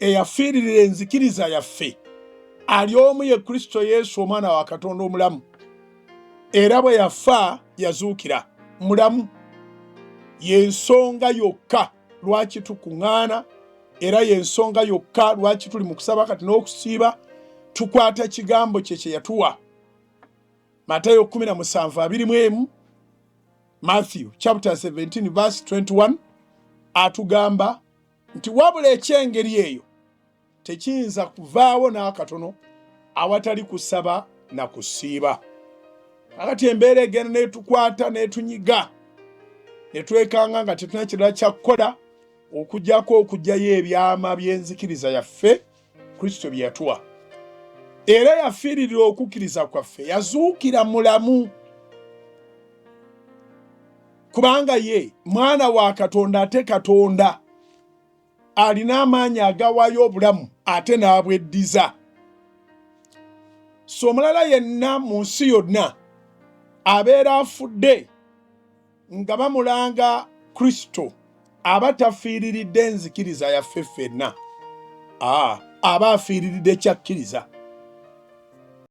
Eyafiiririra enzikiriza yaffe ali omu, ye Kristo Yesu, Omwana wa Katonda omulamu, era bwe yafa yazuukira mulamu. Y'ensonga yokka lwaki tukuŋŋaana, era y'ensonga yokka lwaki tuli mu kusaba kati n'okusiiba. Tukwata kigambo kye kye yatuwa. Matayo 17:21, Matthew chapter 17 verse 21, atugamba nti wabula eky'engeri eyo tekiyinza kuvaawo n'akatono awatali kusaba na kusiiba. Kakati embeera egenda netukwata netunyiga netwekanga nga tetulina kirala kyakukola okujjako okugyayo ebyama by'enzikiriza yaffe Kristo bye yatuwa. Era yafiiririra okukkiriza kwaffe, yazuukira mulamu, kubanga ye mwana wa Katonda ate Katonda alina amaanyi agawaayo obulamu ate n'abweddiza. So omulala yenna mu nsi yonna abeera afudde nga bamulanga Kristo aba tafiiriridde nzikiriza yaffe ffenna, aba afiiriridde kyakkiriza.